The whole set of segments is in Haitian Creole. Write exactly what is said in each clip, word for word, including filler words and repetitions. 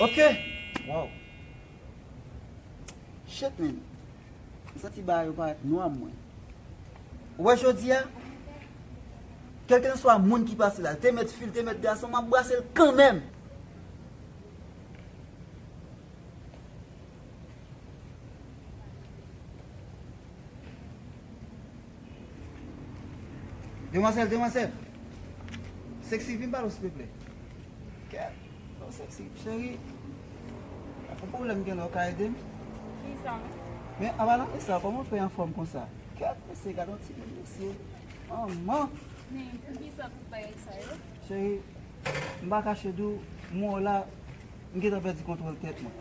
Ok. Wow. Shit, man. M santi bagay yo parèt nwa mwen. Ou wè jodi a, kèlkenswa moun ki pase la, te mèt fi, te mèt gason, m ap brase l kanmenm. Demwazèl, demwazèl. Sexy, vin pale w, silvouplè. Kèt, oh, Sexy, cheri. Yon pwoblèm gen la, w ka ede m? Kisa? Men, apa nan sa, kòman w fè anfòm konsa? Kèt, mesye, gade yon timoun, mesye. Manman! Men, poukisa tout bagay sa yo? Cheri, m pa kache di w, m wè w la, m gentan pèdi kontwòl tèt mwen.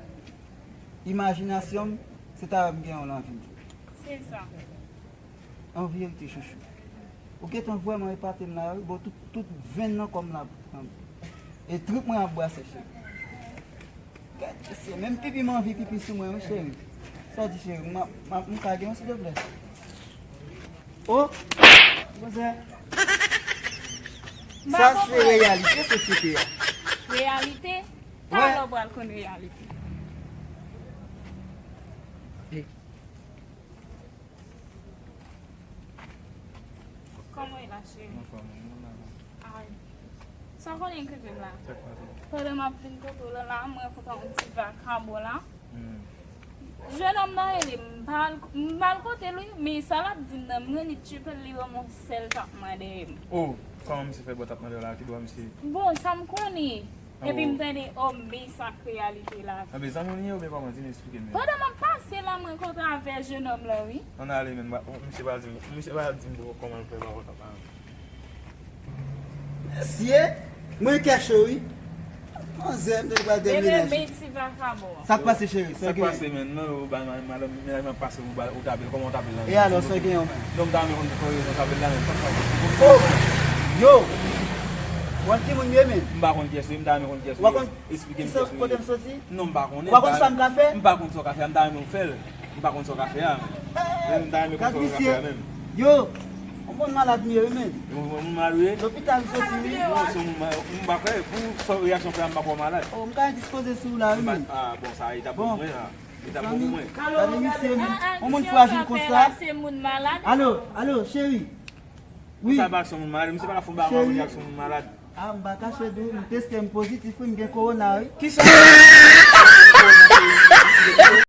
Imajinasyon m, se ta wè m gen yon nan vi m. Se sa. An verite, chouchou. Ou gentan vrèman epate m la, wi. Bon, tout, tout venn nan kò m la pran. E trip mwen ap brase, cheri. Gad mesye, menm pipi m anvi pipi sou mwen, wi, cheri. Sa w di, cheri? M, m, m ka gen yon, silvouplè? Oh! Manzè. Sa se reyalite sosyete a. Reyalite? Talè w pral konn reyalite. Kòman w ye la, cheri? Anfòm, mwen la. Ay. Sa w konnen k rive m la? Sa k pase? Pandan m ap vin kote w la, la, mwen rankontre yon ti vakabon la. Hmm. Jennonm nan rele m, m pa al, m pa al kote l, wi, men sa l ap di m nan, m rele tchipèl, li ban m yon sèl tap mande m. Oh, kòman misye fè ba w tap mande w la, ki bò misye? Bon, sa m konnen. Epi m tande, oh, men sa k reyalite lavi. Anben, zanmi w li ye oubyen kòman? Di m, eksplike m. Pandan m ap pase la, mwen rankontre avè jennonm lan, wi. Ann ale, men, misye pral di m, misye pral di m kòman l fè ba w tap mande. Mesye, mwen kèche wi. Manzè, m te pral demenaje. Bebe, men ti vakabon. Sa k pase, cheri? Sa k pase, men? Non, ou bay ma-, madanm, mennaj mwen pase, ou ba, ou t apel, kòman ou t apel la? E alò, sa gen yon men? Non, m ta renmen konn rezon w t apel la, men sa k pase? Oh! Yo! Ou konn ki moun m ye, men? M pa konn kiyès ou ye, m ta renmen konn kiyès ou ye. Ou pa konn? Esplike m kiyès ou ye. Kote m soti? Non, m pa konnen. Ou pa konn sa m ka fè? M pa konn sa w ka fè a, m ta renmen w fè l. M pa konn sa w ka fè a, men. Men m ta renmen konn sa w ka fè a menm. Yo, yon moun malad m ye wi, men. Yon moun malad ou ye? Lopital m soti wi. Non, se yon moun ma-, m pa kwè, pou sa reyaksyon fè a, m pa kwè w malad. Oh, m ka endispoze sou w la wi, men. Ah, bon, sa e t ap bon pou mwen, sa. E t ap bon pou mwen. Gade misye, men. Yon moun frajil konsa. Se moun malad. Alo, alo, cheri. Wi. Sa pa aksyon moun malad, misye pa ka fè yon bagay aksyon moun malad. Ah, m pa kache di w, m teste, m pozitif wi, m gen kowona wi. Kisa?